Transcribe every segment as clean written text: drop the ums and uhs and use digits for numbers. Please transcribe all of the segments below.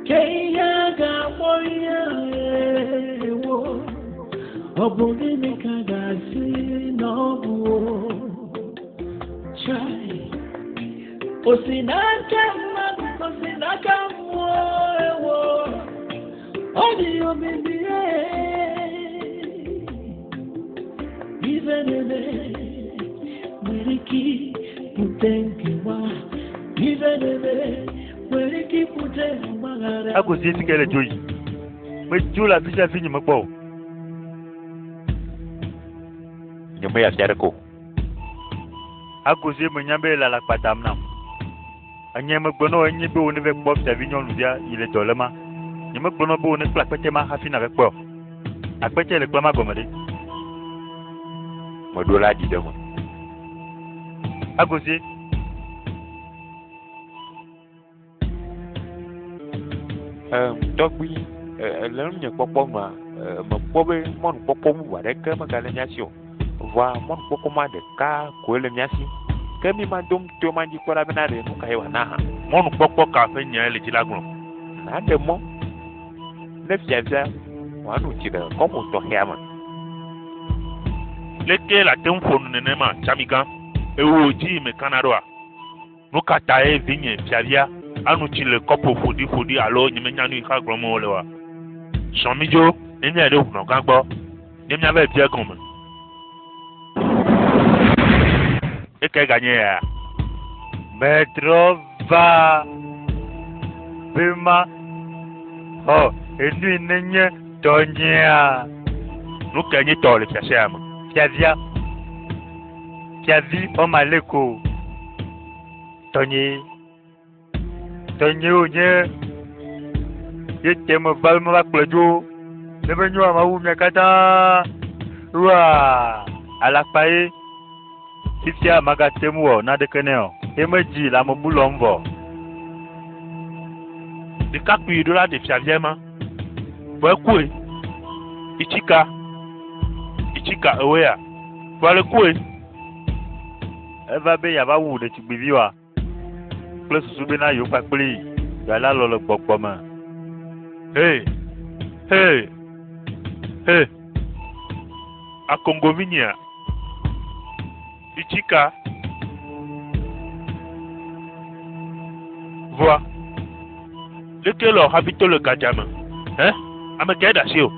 Ke ihe a ga-akpọ ihe a ewo, ọ bụ gịnị ka a ga-asị na ọ bụ o? Chai! O si n'aka mmadụ, o si n'aka mmụọ ewo, ọ dị omimi ee. Ife na-eme nwere ike ibute nkewa, ife na-eme nwere ike ibute ọgbaghara. Agozie fi ke le dzo yi. Medzo le afi sia afi nye mekpɔ o. Nye meyi afi aɖeke o. Agozie menya be ele alakpa dam nam. Enye megblɔ na wò enye be wò neva kpɔ fiavi nyɔnuvia yi le dɔ lema. Nye megblɔ na wò be wò nekpla akpɛtɛ ma hafi nava kpɔe o. Akpɛtɛ le kpla ma gɔme ɖe. Meɖo la ɖi ɖe eme. Agozie. Em, tɔgbui, e, le nunye kpɔkpɔ mea, e, mekpɔ be mɔnukpɔkpɔ bubu aɖeke megale mía si o. Vɔa mɔnukpɔkpɔ ma ɖeka koe le mía si. Ke mi ma dom to ema dzi kpɔ ɖa bena ɖe nu kae wòana hã. Mɔnukpɔkpɔ ka ƒe nyae le dzi la gblɔm? Nàɖe mɔ ne fiavia wòano tsi le kɔpo tɔxɛa me. Leke nàte ŋu ƒo nu nenema, Tsamigã? Ewò dzi mekana ɖoa? Nu ka tae vinye fiavia ano tsi le kɔpo ƒoɖiƒoɖi alo nyemenya nu yi xa gblɔm wole oa? Zɔ mídzo ne míayi ɖe ʋunɔgã gbɔ ne míava bia egɔme. Ekae ganye ya? Metrɔ va be maxɔ enui nenye tɔnyea. Nu kae nye tɔwò le fiasea me? Fiavia, fiavi Omaleko, tɔnyee, tɔnyee wònye. Ye te meva be mava kplɔe dzo. Ne menyoa, mawu mia katã. Ua! Alakpa ye. Fifia magate ŋu wɔ naneke nɛ o. Ye medzi le ame bu lɔm vɔ. Ɖekakpui ɖo la ɖe fiavia ma. Vɔ ekue. Ichika. Ichika ewea. Vɔ ale kue. Eva be yeava wu ɖetugbivi wa kple susu bena yewo kpakplii yewoalé alɔ le gbɔgbɔ me. Hey! Hey! Hey! Akongo vinyea. Ichika. Vɔa, leke lɔ hafi to le gadza me? Hɛ? Ame kae ɖe asi o?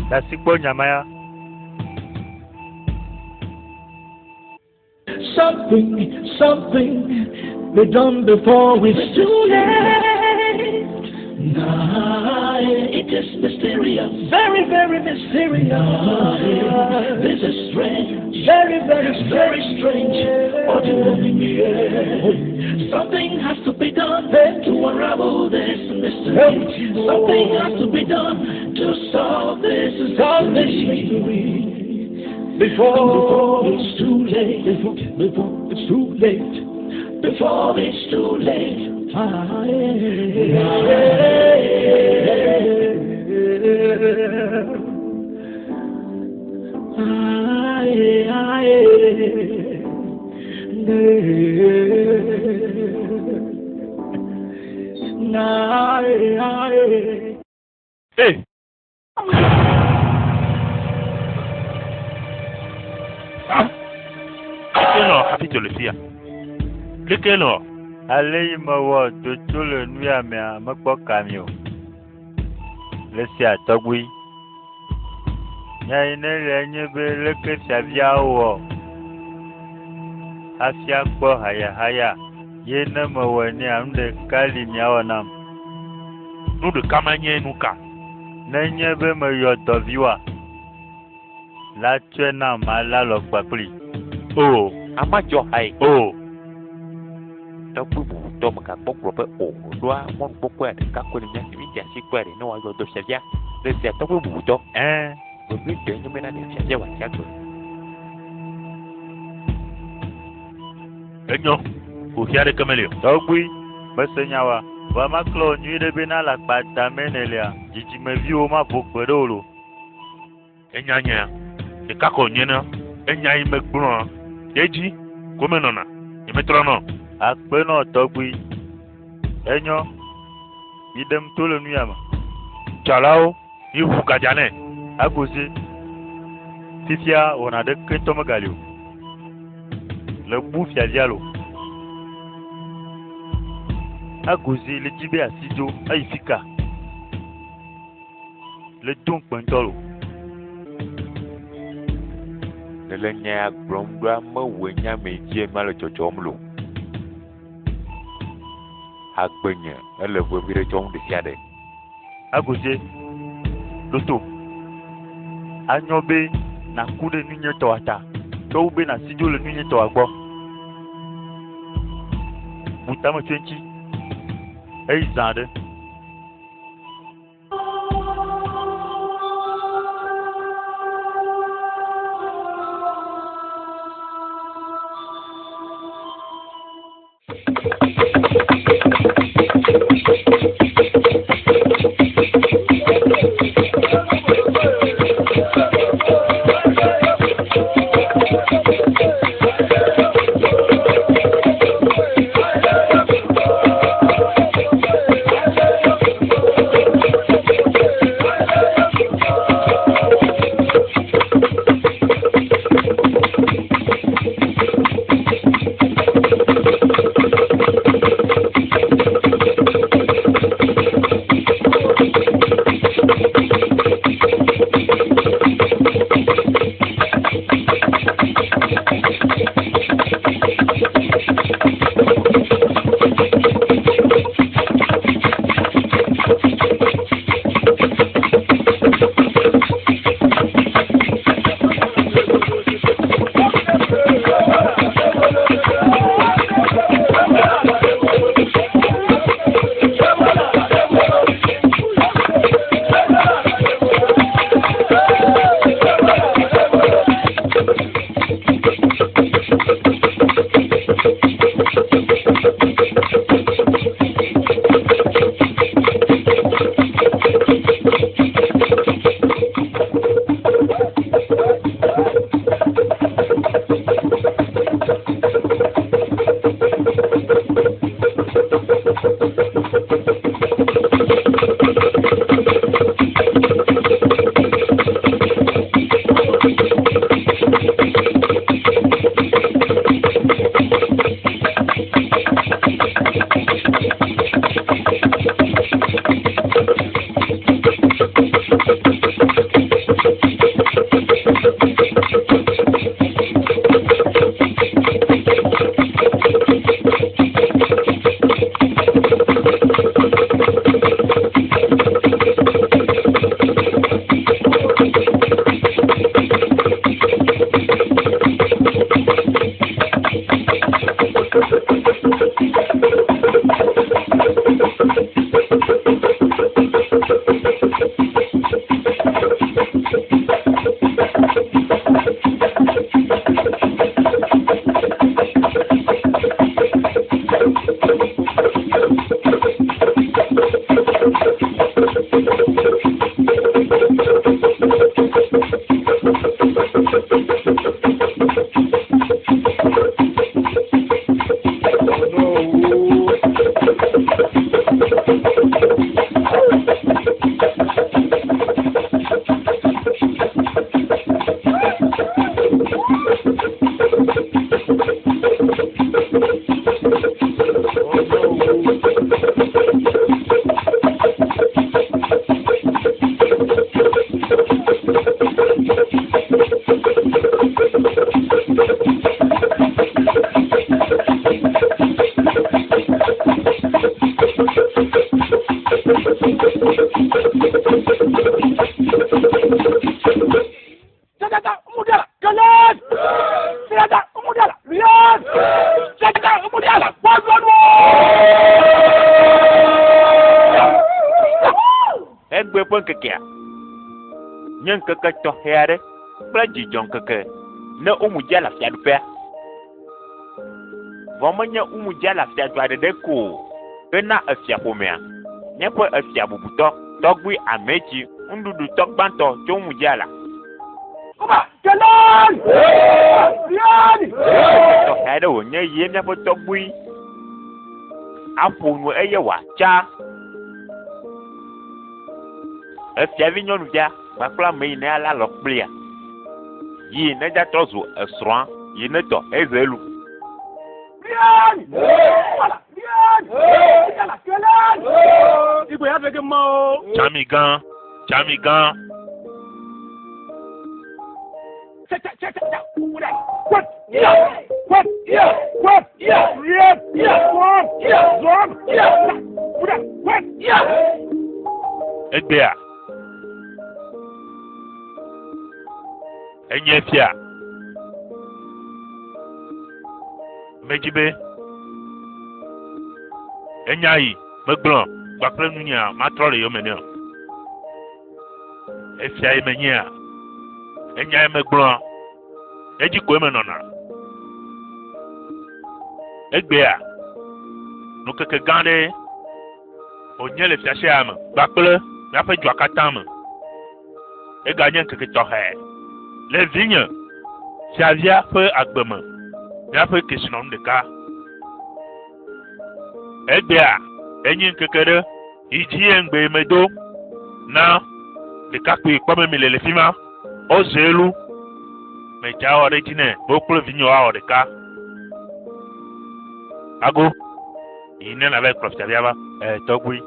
Ɖe asi kpɔ nya ma ya. Something, something be done before it's too late. Nah, it is mysterious. Very, very mysterious. Nah, this is strange. Very, very, very strange. Ordinary. Something has to be done to unravel this mystery. Something has to be done to solve this mystery. Before it's too late, before it's too late, before it's too late. Hey! Leke nɔ hafi dzo le fia? Leke nɔ? Ale yi mewɔ do tso le nu ya mea, mekpɔ ka mi o. Le sia tɔgbui. Nya yi ne le enye be leke fiaviawo wɔ hafi akpɔ hayahaya ye ne mewɔe nɛa, nu ɖeka li miawɔ nam. Nu ɖeka ma nye nu ka? Nenye be meyɔ dɔ viwòa, la tsɔe nam malé alɔ kpakplii. O! Ama dzɔ hae. O! Tɔgbui bubutɔ megakpɔ gblɔ be o ɖoa mɔnukpɔkpɔa ɖeka koe le mía si mídze asi kpɔe ɖe ne woayɔ dɔ fiavia le sia tɔgbui bubutɔ. Ẽ. Vevitɔe nye bena ɖe fiavia wòatsi agbe. Enyo, kuxi aɖeke meli o. Tɔgbui, mese nya wa. Vɔa maklɔ wò nyuiɖe bena alakpa damee nèlia, dzidzimeviwo mavo gbeɖe o lo. Enya nyea, ɖeka ko wònye na. Enya yi megblɔa, ye dzi ko menɔna. Nyemetrɔna o. Akpe nɔ tɔgbui. Enyo. Miɖem to le nu ya me. Dzɔlawo, miʋu gadza nɛ. Agozie, fifia wɔna aɖeke ŋutɔ megali o. Le bu fiavia lo. Agozie le dzi be asi dzo eyi fika. Le do ŋukpe ŋutɔ lo. Nele nya ya gblɔm ɖoa mewɔe nye ame yi dzie nua le dzɔdzɔm lo. Agbenye ele vevi ɖe tsɔ wu ɖesiaɖe. Agozie, ɖo to. Anyo be nàku ɖe nunyetɔa ta tsɔ wu be nàsi dzo le nunyetɔa gbɔ. Bu tame tso eŋuti. Eyi zã ɖe. Egbe ƒe ŋkekea nye ŋkeke tɔxɛ aɖe kple dzidzɔ ŋkeke ne Umudiala fiaɖuƒea. Vɔ menye Umudiala fiadua ɖeɖe ko o, ke na efiaƒomea, míaƒe efia bubutɔ, tɔgbui Ametsi, nuɖuɖutɔ gbãtɔ tso Umudiala. Tɔxɛ aɖe wònye ye míaƒe tɔgbui aƒo nu eye wòatsa. Efiavi nyɔnuvia kpakple ame yi ne ale alɔ kplia yi ne dza trɔ zu esrɔ̃a yi ne tɔ eze lu. Tsami gã, tsami gã. Egbea enye fia. Medzi be enya yi megblɔ kpakple nunyea matrɔ le yome nɛ o. Efia yi menyea, enya yi megblɔa, edzi koe menɔna. Egbea, nukeke gã aɖe wònye le fiasea me kpakple míaƒe dua katã me. Eganye ŋkeke tɔxɛ le vinye fiavia ƒe agbe me, míaƒe kesinɔnu ɖeka. Egbea enye ŋkeke ɖe yi dzi ye ŋgbe medo na ɖekakpui kpɔme mi le le fi ma. Woze elu. Medze awɔ ɖe edzi nɛ be wo kple vinyewo awɔ ɖeka. Ago, yi ne nàva yi kplɔ fiavia va. Ɛ tɔgbui.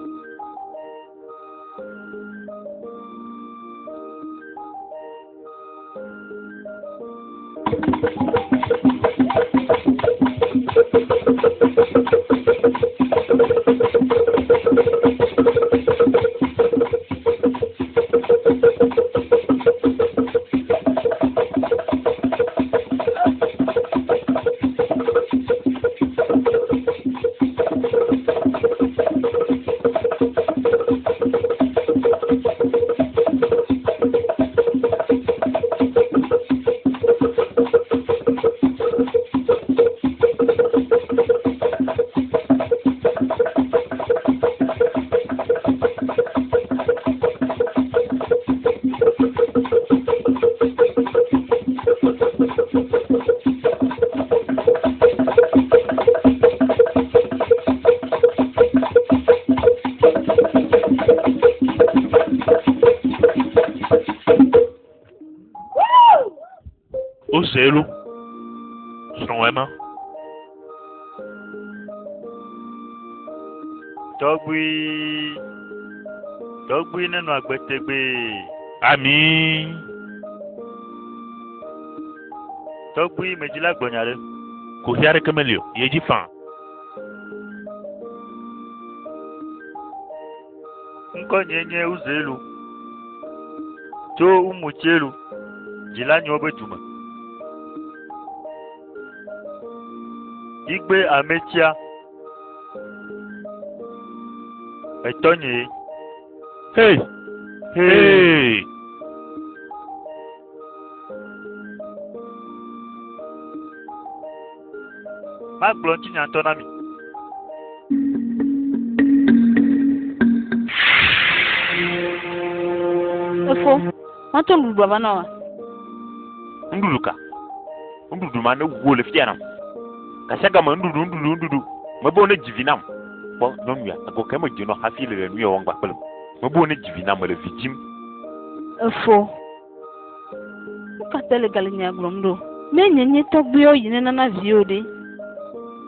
Woze elu. Srɔ̃wɔe ma. Tɔgbui, tɔgbui nenɔ agbe tegbee. Ami. Tɔgbui medzi la gblɔ nya ɖe. Kuxi aɖeke meli o. Yi edzi faa. Ŋkɔnye nye Uzelu tso Umutselu, dzilanyewo be dume. Igbe ametsia etɔnyee. Hey! Hey! Magblɔ ŋutinya ŋutɔ na mi. Efo, mato nuɖuɖu ava na wa. Nuɖuɖu ka? Nuɖuɖu ma ne wu le fia nam. Gasiagame nuɖuɖu nuɖuɖu nuɖuɖu. Mebe wo ne dzi vi nam. Kpɔ nyɔnu ya, agɔ ke me dze nɔ hafi le nu ya wɔm kpakple. Mebe wo ne dzi vi nam mele vi dzim. Efo, nu ka ta le gale nya gblɔm ɖo? Ne nye nye tɔgbuiwo yi ne nana viwo ɖe.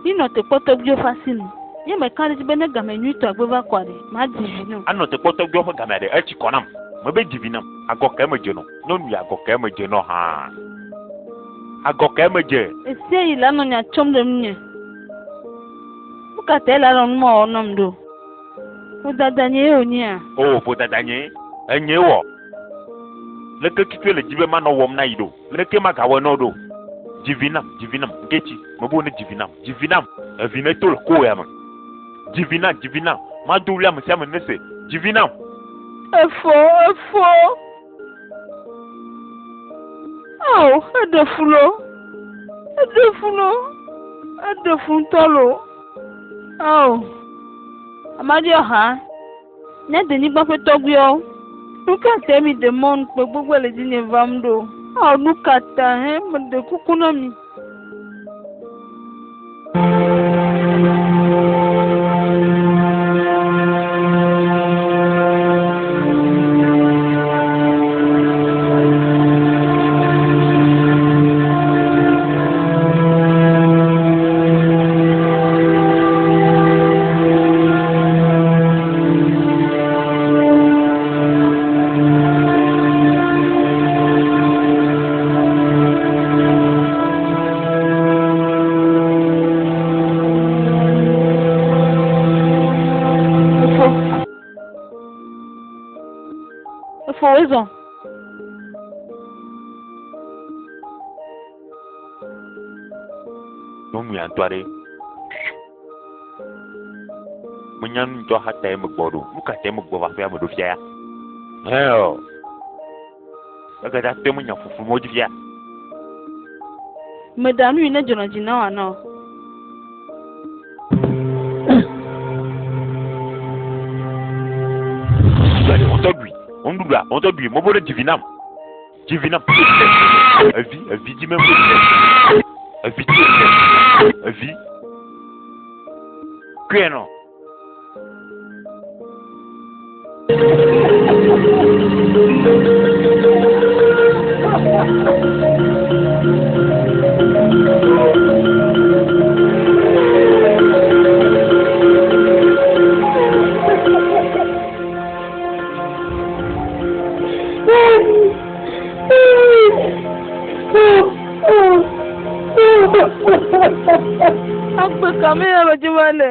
Mi nɔ te kpɔ tɔgbuiwo ƒe asi nu. Nye meka ɖe edzi be ne game nyuitɔ agbe va kɔa ɖe, madzi vi nɔ. Anɔ te kpɔ tɔgbuiwo ƒe gamea ɖe, etsi kɔ nam. Mebe dzi vi nam. Agɔ ke me dze nɔ. Nyɔnu ya agɔ ke me dze nɔ hã. Agɔ ke me dze. Esia yi la nɔ nya tsɔm ɖe ŋunye. Nu ka ta ele anɔ nu ma wɔm nam ɖo? Vodada nye ye wònyea? O, vodada nye. Enye wɔ. Leke tutue le dzi be manɔ wɔm na yi ɖo? Leke magawɔe nɔ ɖo? Dzi vi nam, dzi vi nam, ŋketsi. Mebe wo ne dzi vi nam, dzi vi nam. Evi ne to le kowɔe me. Dzi vi nam, dzi vi nam. Mado ɣli ame sia ame ne se. Dzi vi nam. Efo, efo. Ao, eɖe fu lo. Eɖe fu lo. Eɖe fu ŋutɔ lo. Ao, Amadioha, nye denyigba ƒe tɔgbuiawo. Nu ka ta mi ɖe mɔ ŋukpe gbogbo le dzinye vam ɖo? Ao, nu ka ta he meɖe kuku na mi? Fo woe zɔ. Nyɔnu ya ŋutɔ aɖe. Menya nu ŋutɔ xa tae megbɔ ɖo. Nu ka tae megbɔ va aƒea me ɖo fia ya? Hell. Egada te menya fufu mɔ dzi fia. Meɖa nu yi ne dzɔnɔ dzi na wòa nɔ. Gade ŋutɔ ɖui. Ŋuɖuɖua ŋutɔ ɖui. Mɔbɔ ɖe dzivi nam. Dzivi nam. Evi evi dzi me. Evi dzi evi. Kue nɔ. Agbe ka me ya me dzi va le.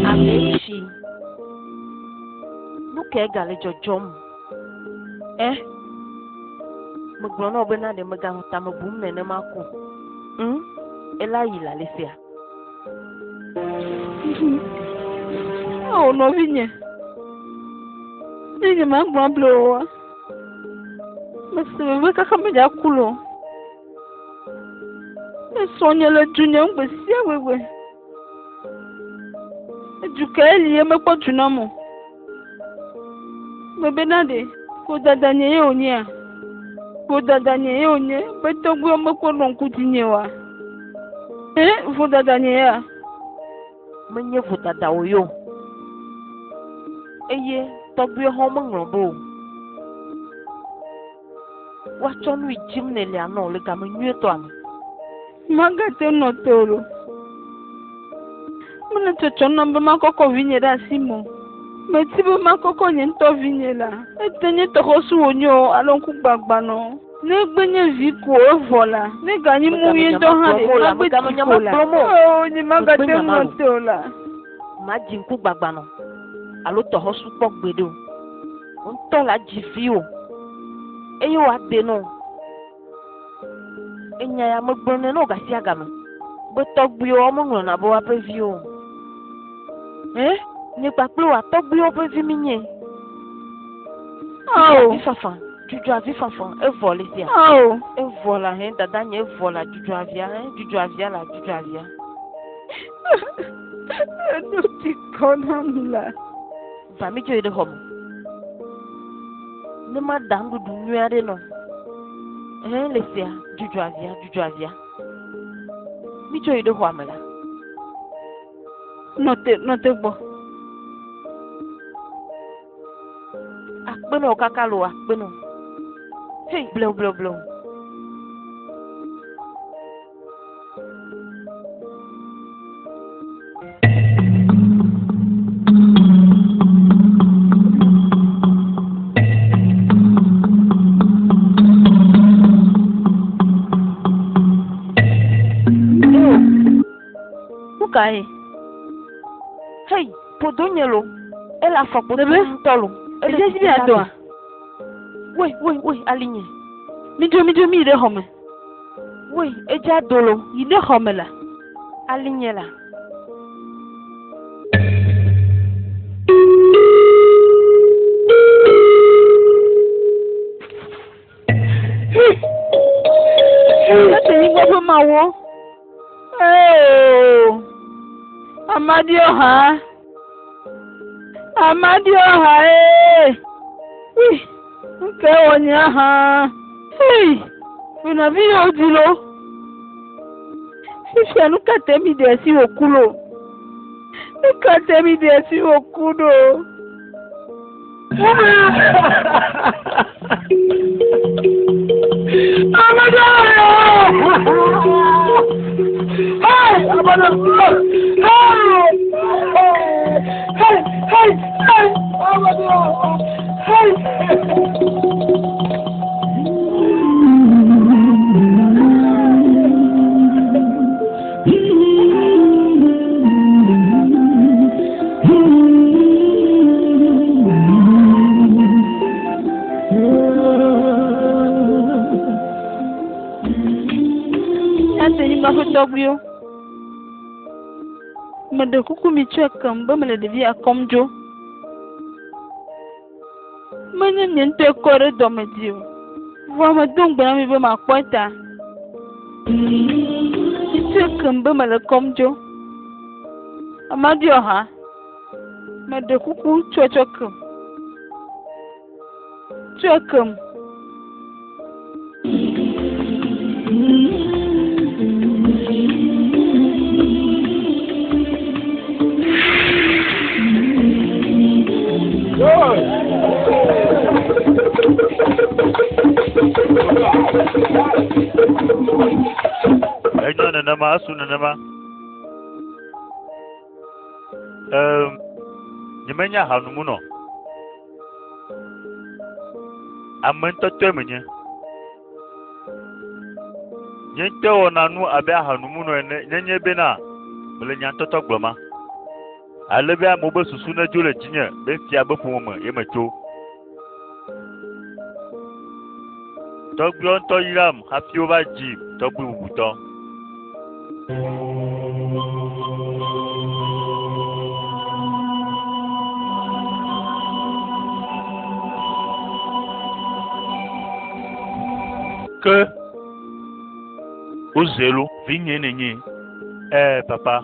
Ametsi. Nu kae gale dzɔdzɔm? Ɛ? Megblɔ na wò bena ɖe meganɔ tame bum nenema ko. Ŋ? Ela yi le ale sia. Ao nɔvinye. Ne nye magblɔ able oa. Mese veve kaka medza ku lo. Esrɔ̃nye le du nyem gbe sia gbegbe. Edu kae li ye mekpɔ du nam o. Gbe bena ɖe vodada nye ye wònyea? Vodada nye ye wònye be tɔgbuiwo mekpɔ ɖo ŋku dzinye oa? Ẽ, vodada nye ya? Menye vodada wò ye o. Eye tɔgbuiwo hã womeŋlɔ be o. Woatsɔ nu yi dzim nèlia nɔ le game nyuietɔa me. Magate ŋu nɔ te o lo. Mele tsɔtsɔm nam be makɔkɔ vinye ɖe asi me o. Meti be makɔkɔ nye ŋutɔ vinye la, ete nye tɔxɔsu wònye o alo ŋkugbagba nɔ. Ne egbe nye vi ko evɔ la, ne ganyi mu ye ŋutɔ hã ɖe magbe ti ko la. Oo, nye magate ŋu nɔ te o la. Madzi ŋkugbagba nɔ alo tɔxɔsu kpɔ gbeɖe o. Ŋutɔ la dzi vi o eye wòade nɔ. Enya ya megblɔnɛ na wò gasiagame be tɔgbuiwo meŋlɔna be woaƒe viwo o. Ɛ? Nye kpakple wò atɔgbuiwo ƒe vi mi nye. Ao. Avifafa, dzudzɔ avifafa, evɔ le sia. Ao. Evɔ la hɛ dada nye evɔ la dzudzɔ avia hɛ dzudzɔ avia la dzudzɔ avia. Eɖo tsi kɔ nam la. Va mi dzo yi ɖe xɔ me. Ne ma ɖa nuɖuɖu nyui aɖe nɔ. Hɛ le sia dzudzɔ avia dzudzɔ avia. Mi dzo yi ɖe xɔa me la. Nɔ te nɔ te gbɔ. Akpe nɔ kaka lo akpe nɔ. Hei blewu blewu blewu. Eo. Nu kae? Hei, ƒodo nye lo. Ele afɔkpo Bebe? ŋutɔ lo. Ele Edze dzi be yeadoa? Woi, woi, woi, ali nye. Mi dzo mi dzo mi yi ɖe xɔ me. Woi, edze ado lo. Yi ɖe xɔ me la. Ali nye la. Míate nyigba ƒe mawo. Eo. Amadioha. Amadioha ee. Ui, nu ke wɔ nye hã? Hei, nɔvi yewo dzi lo. Fifia nu ka te mi ɖe asi wòku lo? Nu ka te mi ɖe asi wòku ɖo? Hey! Amadioha! Hey! Hey! Hey! Hey! Amadioha! Hey! Míate nyigba ƒe tɔgbuiwo. Meɖe kuku mi tsɔe kem be mele ɖevia kɔm dzo. Menye nye ŋutɔe kɔe ɖe dɔme dzi o. Vɔa medo ŋugbe na mi be makpɔ eta. Mi tsɔe kem be mele kɔm dzo. Amadioha, meɖe kuku tsɔe tsɔ kem. Tsɔe kem. Enyo nenema, esu nenema. Em, nyemenya ahanumunɔ. Ame ŋutɔtɔe menye. Nye ŋutɔe wɔna nu abe ahanumunɔ ene nenye bena mele nya ŋutɔtɔ gblɔma. Ale be amewo be susu nedzo le dzinye be fia be ƒome me ye metso. Tɔgbuiawo ŋutɔ yram hafi wova dzi tɔgbui bubutɔ. Ke wozelu vinye nenye. Ɛ papa.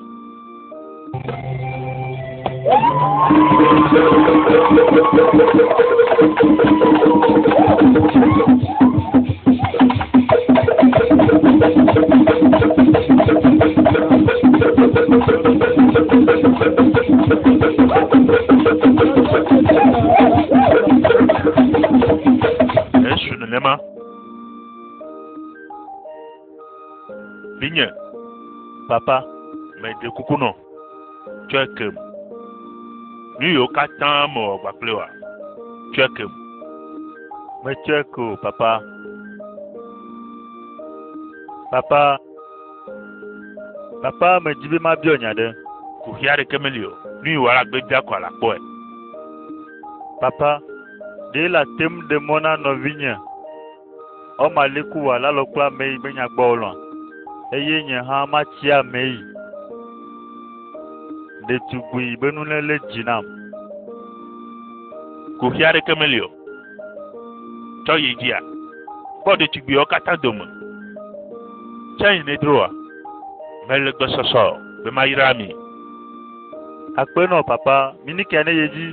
Esu nenema. Vinye, Papa, meɖe kuku nɔ. Tsɔe kem. Nu yiwo katã mewɔ kpakple woa, tsɔe kem. Metsɔe ke o, papa. Papa, papa, medzi be mabiɔ nya ɖe. Kuxi aɖeke meli o. Nu yi wòala gbe bia ko ala kpɔe. Papa, ɖe le ate ŋu ɖe mɔ na nɔvinye Ɔmaliku wòala lɔ kple ame yi menya gbɔ o lɔa? Eye nye hã matsi ame yi. Ɖetugbui be nu nelé dzi nam. Kuxi aɖeke meli o. Tsɔ yi dzia. Kpɔ ɖetugbuiwo katã dome. Tsɛ nedroa. Mele gbesɔsɔ be mayra mi. Akpe nɔ papa, minikia ne ye dzi.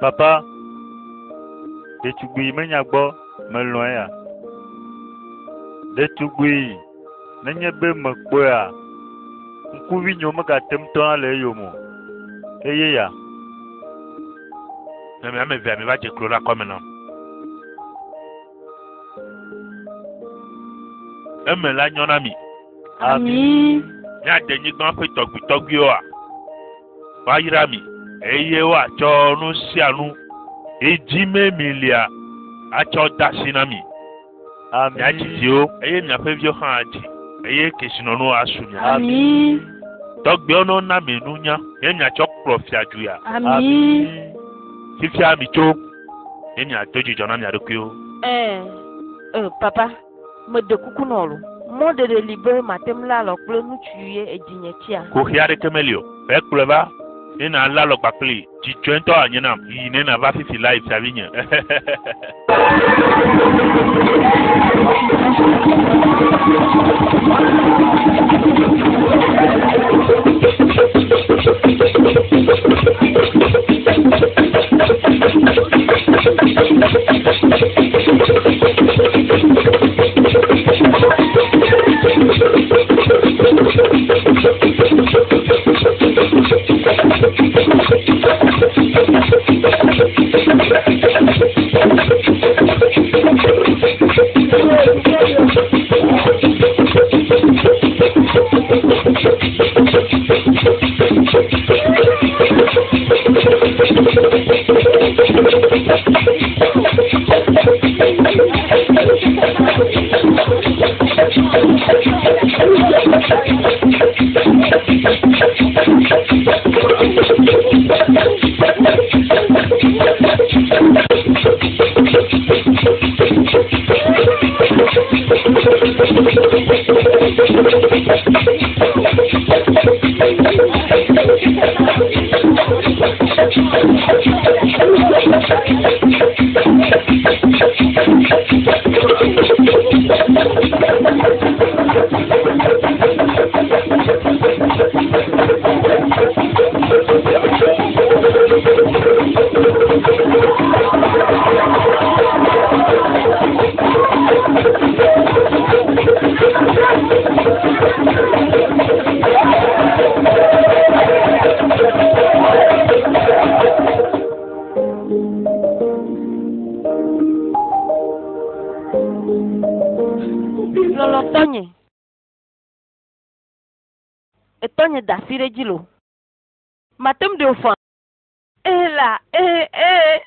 Papa, ɖetugbui menya gbɔ melɔ̃e ya. Ɖetugbui, nenye be mekpɔea, ŋkuvinyewo megate ŋu tɔna le eyome o. Eye ya. Ne mi ame evea miva dze klo ɖe akɔme nam. Eme la nyɔ na mi. Ami. Míade nyigba ƒe tɔgbuitɔgbuiwoa, woayra mi eye woatsɔ nu sia nu yi dzi me mi lia atsɔ de asi na mi. Miadzi viwo eye miaƒe viwo hã adzi eye kesinɔnuwo asu mia si. Ami. Tɔgbuiwo no na mi nunya ye miatsɔ kplɔ fiadzuya. Ami. Fifia mitso ye miado dzidzɔ na mia ɖokuiwo. Ɛɛ, e, papa, meɖe kuku nɔ lo. Mɔɖeɖe li be mate ŋu lé alɔ kple ŋutsu ye edzinye tsia. Kuxi aɖeke meli o. Ve kplɔe va ne nalé alɔ kpakpli. Dzidzɔe ŋutɔ anye nam. Yi ne nava fifi la yi fiavinye. Lɔlɔtɔnye. Etɔnye da asi ɖe dzi lo. Mate ŋu ɖe wò fã. Ee. la ee ee.